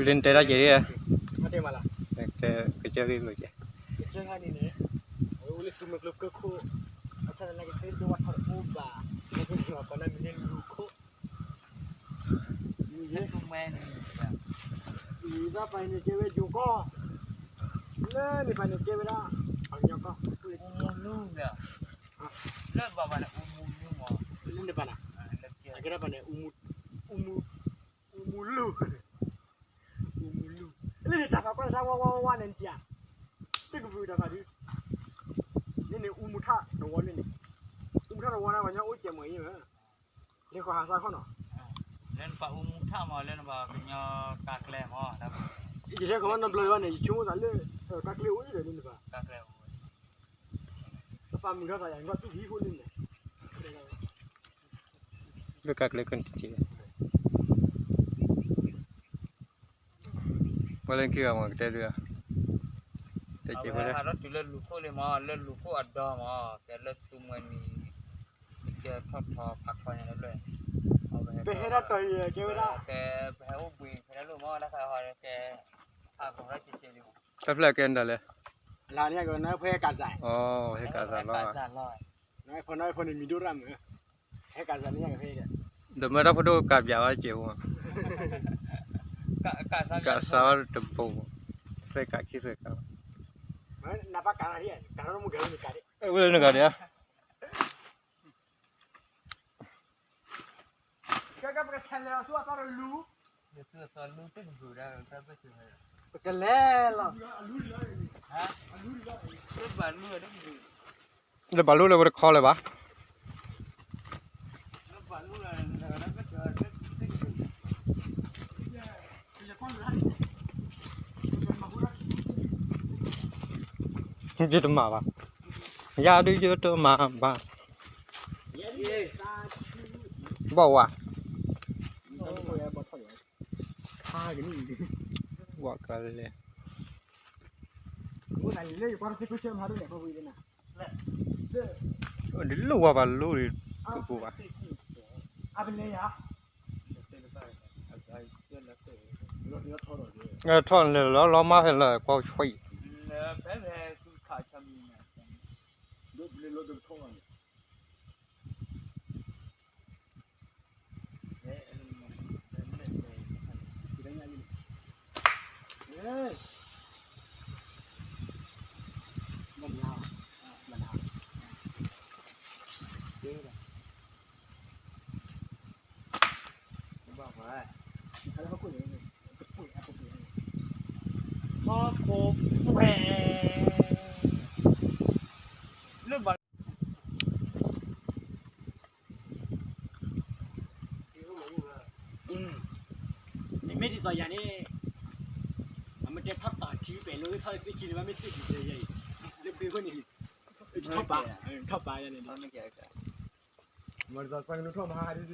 ပလၢနတဲတၢ်ကဲၤ, တဲမးလီၤ, ကစၢၢ်ဂ့ၢ်ကစၢၢ်, ကစၢၢ်ဂ့ၢ်န့ၣ်န့ၣ်, အဝဲအိၣ်လၢသူမွဲကျိကၢၢ်ခိၣ်, အဆၣ်သနာ်က့ သ့ၣ်ဒိၣ်ဝါထီၣ်တအိၣ်ဘၣ်, လၢကစၢၢ်ဂ့ၢ်ကီးန့ၣ်မ့ၢ်န့ၢ်လူၤခိၣ်, မ့ၢ်ယဲ, အံၤဘၣ်ပှၤန့ၣ်ကဲဝဲယိၤကီၢ်, လၢန့ၣ်ပှၤန့ၣ်ကဲဝဲဒၣ်, ပှၤကညီကီၢ်, အူမူလူ, လၢဘၣ်ဘၣ်န့ၣ်အူမူလူမး, လၢန့ၣ်ဘၣ်န့ၣ်, အကဲဒၣ်ပှၤန့ၣ်, အူမူ, အူမူလူ, အူမူလူ, လၢန့ၣ်တၢ်ဖးကွၢ်တၢ်ဝါဝါဝါဝါန့ၣ်နတံၤဧါ, တကပူၤတၢ်ဖးဒု, န့ၣ်န့ၣ်အူမူထၣ်တဝီလၢန့ၣ်, အူမူထၣ်တဝီန့ၣ် ပှၤကညီအိၣ်စဲးမီၤအံၤဧၢ, လၢဃီဟးစၢ်ခီနီၤ, လၢနပှၤအူမူထၣ်မး လၢနပှၤကညီကါကျဲမး, ယတဲခီမီနဘျီဘၣ်န့ၣ် ယဆိကမိၣ်သးလၢ, ကါကျဲအိၣ်အံၤဒီးန့ၣ်နပှၤ, ကါကျဲအိၣ်, တပာ်မုာ်ထီၣ်သးယၤ နကီၢ်သူၣ်ကဟံးဖိလၢန့ၣ်, လၢကါကျဲကနတံၤ, ပှၤလၢနခံဂၤမးကတဲဒုဧါ, တဲက့ၤဝဲ, ဟးထီၣ်တုၤလၢလူၤခိၣ်လံမး လၢလူၤခိၣ်အဒီမး ကဲလၢသူမွဲနံၤ, ကဲထီၣ်ထီဖးခီညါလၢ, ပဟဲဒၣ်တီၤအံၤကဲဝဲဒၣ်, ကဲပဟဲအိၣ်ဘှံးဖဲဒၣ်လိၣ်မး တၢ်ခါဟီကဲ, ဟးကီးထီၣ်ကဲကဲလံမး, တၢ်ဖျၢၣ်ကဲနတၢ်လဲၣ်, လၢန့ၣ်ကနၢ်ဖဲကးစၢ်, ဟဲကးစၢ်လီၤ, နဖဲနဖဲန့ၣ်မံၤဒိၣ်ရၣ်မုာ်, ဟဲကးစၢ်န့ၣ်ကဖဲ, ဒီးမ့ၢ်တၢ်ဖိဒိၣ်ကးပၠးဝဲက့ၤဝဲ, ကးစၢ်တဘိ, သဲကးခံသဲကး, နပၢ်ကး, ကးထီၣ်မုၢ်ကဲၤန့ၣ်ကးဒံး, ဝဲလၢနဂၤဒံးဧါ, ကဲကဲပကဆဲးလဲၤအီၤဆူအသီတလူ, ပကလဲၤလီၤ, လၢဘၣ်လူလၢဝဲတခီလၢၤဘၣ်, ယတမၤဘၣ်, ယၤဒုးယတမၤဘၣ်, ဘၣ်ဝါ, ဘၣ်ကလဲၤ, ဒ်လိၣ်ဝဲဘၣ်လိၣ်ဒံး, တပူၤဘၣ်, ထီၣ်လဲၤလီၤလီၤမၢ်ဖဲလၢကွၢ်ဆွံ, ဟီၣ်ခိၣ်ပှဲၤ, လၢဘၣ် နမ့ၢ်ဒ်သိးယၤန့ၣ်, အမ့ၢ်တဲထီၣ်တၢ်ထံပဲာ်လိ ထီၣ်သ့ၣ်ခံန့ၣ် ဘၣ်မ့ၢ်သ့ၣ်ဒ်သိးယၤအံၤ, လၢဘ့ဖိန့ၣ်, ထီၣ်ပာ်, ထီၣ်ပာ်ယၤန့ၣ်, မ့ၢ်ဒ်သိးသးကလူထီၣ်မဟါဒ်,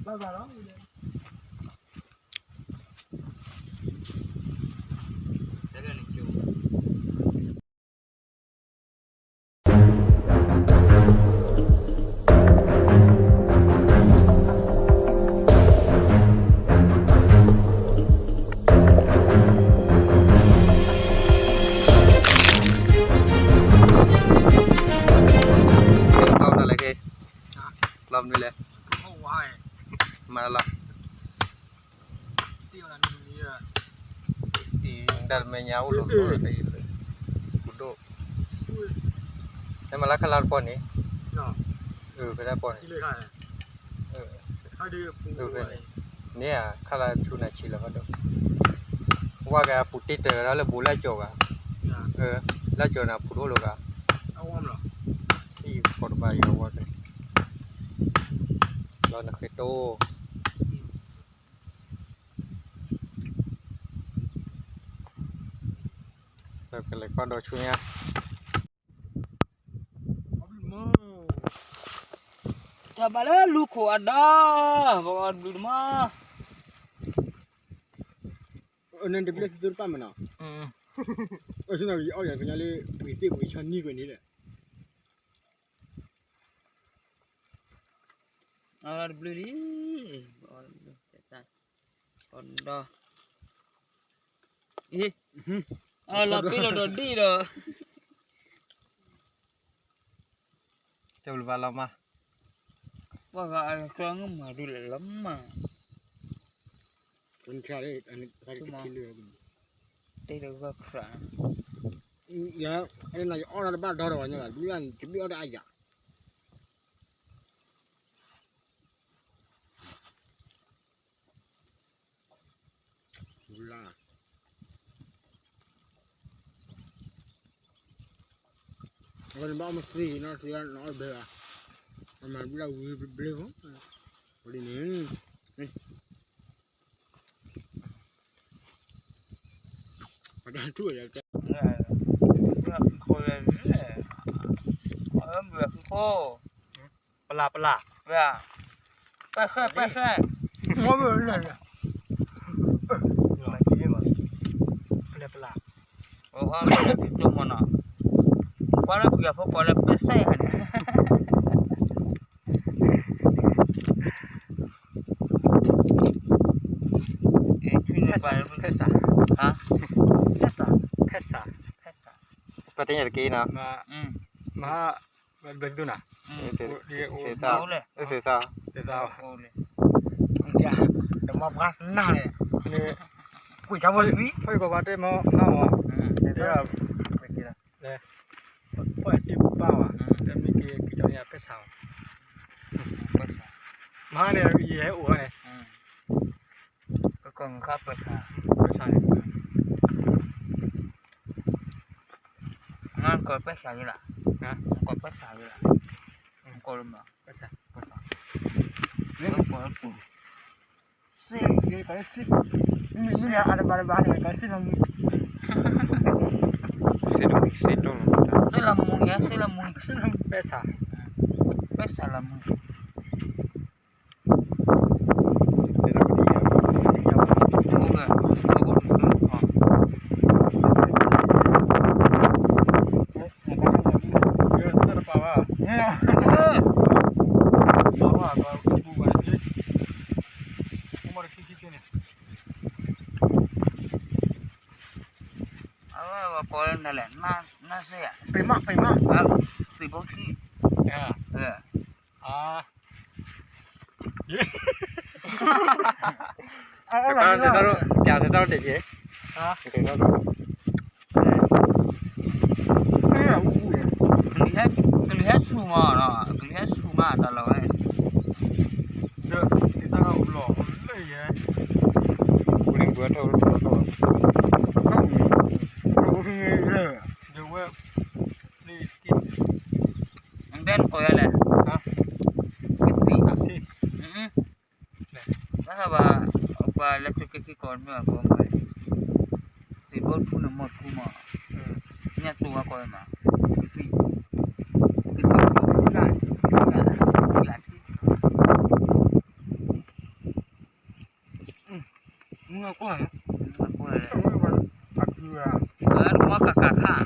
ဘၣ်ဘၣ်လီၤ. Love နုၤလဲၣ်, မၤလီၤ. အံၤ တၢ်တမဲာ်ညါအိၣ်လီၤလီၤ တၢ်အံၤလၢ ပူၤဒိၣ် ဟဲမၤလၢခါလၢတပီၢ်န့ၣ် ဖဲတၢ်ပီၢ်န့ၣ် ဖဲန့ၣ် န့ၣ်ဧါ ခါလၢဆူနၤဆံးလီၤဖးဒိၣ် ဝါကပူၤတ့တၢ်ဒီးလၢဘိးလၢကၠီၤဂၤ လၢကၠီၤနၤပူၤဒိၣ်လီၤဂၤ အံၤဃီတဘၣ်ယွၤဝါက လီၤနဃ့တိ ကလဲၤကွၢ်ဒီးဆူညါ တၢ်ဘၣ်လၢလူခိၣ်အဒီ ပကအီၣ်တဘျုးတမီ အနတဘျၢၣ်သ့ၣ်တပၣ်မနီၤ အဆူနယအီၣ်ယၤကညီလၢ ဝံၤသ့ၣ်ဝံၤဆီနံၣ်ကွံာ်န့ၣ်ဒီး အီၣ်တဘျုးလံ အီၣ်ဒီ အံၤ အလီၤပ့ၤလီၤဒီးဒံၣ်ဒီး တဘျုးဘၣ်လီၤမး ပှၤဂၤအကျီငမၤဒုးလဲၣ်လီၤမး တၢ်တဂၤခရၣ် ယအီၣ်တဘၣ်ဒီဒီးဝဲညါဘၣ် တဘျုးအီၣ်တအါယၤ ဝဲနဘၣ်အီၣ်မ့ၢ်သ့နီၤ သ့နီၤအီၣ်ဘဲဧါ အမၤဘျၣ်ဝံၤဘျၣ်ဘျၣ် ဝဲဒ်န့ၣ် ပတထူၣ်ယၤကဲ ဃိလဲၣ် ဃိ ပလၢ်ပလၢ် ပၢ်ဃဲပၢ်ဃဲ မ့ၢ်လၢ ပလၢ်ပလၢ် ပလၢ်ပလၢ် အီၣ်မ့ၢ်တမနီၤ ကွၢ်လၢပယီၤဖိကိးလၢပၢ်ဃဲဟဲန့ၣ် ဖဲဆး ဖဲဆး ဖဲဆး ဖဲဆး ပတညါတက့ၢ်နီၤ မဟါ ဘျုးဒိၣ်နၤ သ့သး သ့သး သ့သး တမၤပှၤနၢ်န့ၣ် ကွံာ်တၢ်ဖိသံ ဖဲကီးပှၤတဲမဟါမး လဲ ပှၤစံးဘၣ်ဝဲ တမ့ၢ်က့ၤက့ၤကၠီညါဖဲဆး မဟါန့ၣ် ယဟဲအိၣ်ဝဲန့ၣ် ကကီၢ်မုၢ်ဃါပၢၢ်ဆါ ပၢၢ်ဆါန့ၣ် ငါကီၢ်ပၢၢ်ဆါယလၢ ကီၢ်ပၢၢ်ဆါယလၢ ကီၢ်လၢမး ပၢၢ်ဆါ ပၢၢ်ဆါ လၢကီၢ်လၢပူၤ မ့မ့ၢ်အတဘၣ်တဘၣ်န့ၣ် ကစံၣ်လီၤမူ စံၣ်လီၤမူ စံၣ်လီၤမူ ပၢၢ်ဆါ ပၢၢ်ဆါလီၤမူ အဝဲကိးလၢနလဲၣ် နစ့ၢ် ပ့ၤမး ပ့ၤမး သံၣ်ဘိထံ အ အ ကစၢ်တၢ်တက့ၢ် ကလုာ်ဟဲဆူၣ်မးနီၤ ကလုာ်ဟဲဆူၣ်မးတၢ်လီၢ်ဝဲ ဒီးတၢ်လီၢ်လၢယဲ ပူၤန့ၣ်ပူၤထီၣ်ထီၣ် ဒီးဝဲ ဘဲနကိးယၤလဲၣ် ကသံၣ် ဘၣ်ဘၣ် ပှၤလၢသုးက့ခံကိးမ့ၢ်အကိးမး သံၣ်ဘိထူန့ၣ်မီၢ်ထူမး ညၣ်တူၢ်ဝဲကိးမး ကသံၣ် ကသံၣ် ကသံၣ် မုၢ်ကွၢ် မုၢ်ကွၢ် အမီၢ်ကကခါ သ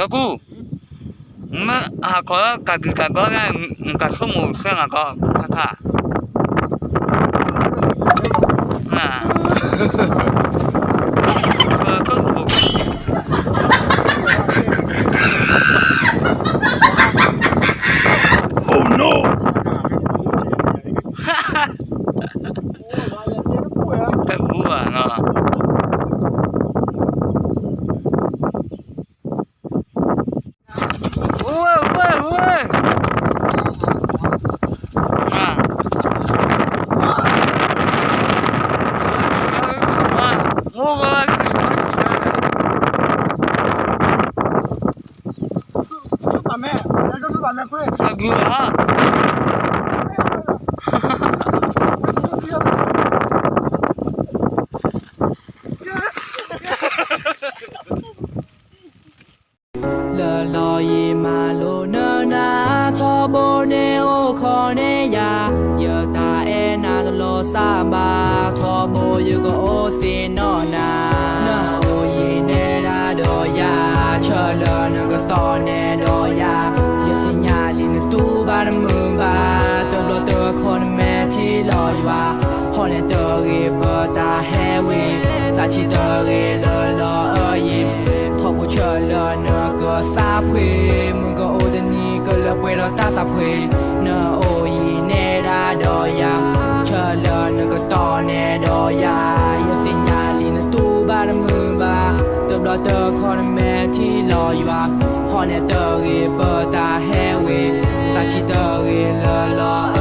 ီကူ မ့ၢ်ဟးခီကၤကံၤကၤကီၢ် နကဆိကမိၣ်ဆၢနၤကီး ခါခါ န က အဂုၤဧါ. လၢလီၢ်ယံၤမၤလိနနၤ, ထီဘိန့ၣ်အိၣ်ခိးန့ၢ်ယၤ, ယတၢ်အဲၣ်နၤတလီၤစၢ်ဘၣ်, ထီဘိယကအိၣ်သ့ၣ်နီၣ်နၤ, နအိၣ်ယံၤနဲဒၣ်ဒီးယၤ, ဆၢလၢနကတီၢ်နဲဒီးယၤ, ယသ့ၣ်ညါလံနတူၢ်ဘၣ်တမုာ်ဘၣ်, တဘျီတခီၣ်နမဲာ်ထံလီၤယွၤ, ဟီၣ်နဲၣ်တဂ့ၤပတၢ်ဟဲဝံၤ, သးဆံးတဂ့ၤလၢလီၤအၢယံၤ, ထီဘိဆၢလၢနကသးပှ့ၤ, မုၢ်ကအိၣ်တနံၤကလၢပှဲၤဒီးတၢ်သးပှ့ၤ, နအိၣ်ယံၤနဲဒၣ်ဒီးယၤ, ဆၢလၢနကတီၢ်နဲဒီးယၤ, ယသ့ၣ်ညါလံနတူၢ်ဘၣ်တမုာ်ဘၣ်, တဘျီတခီၣ်နမဲာ်ထံလီၤယွၤ, ဟီၣ်နဲၣ်တဂ့ၤပတၢ်ဟဲဝံၤ, သးဆံးတဂ့ၤလၢလီၤ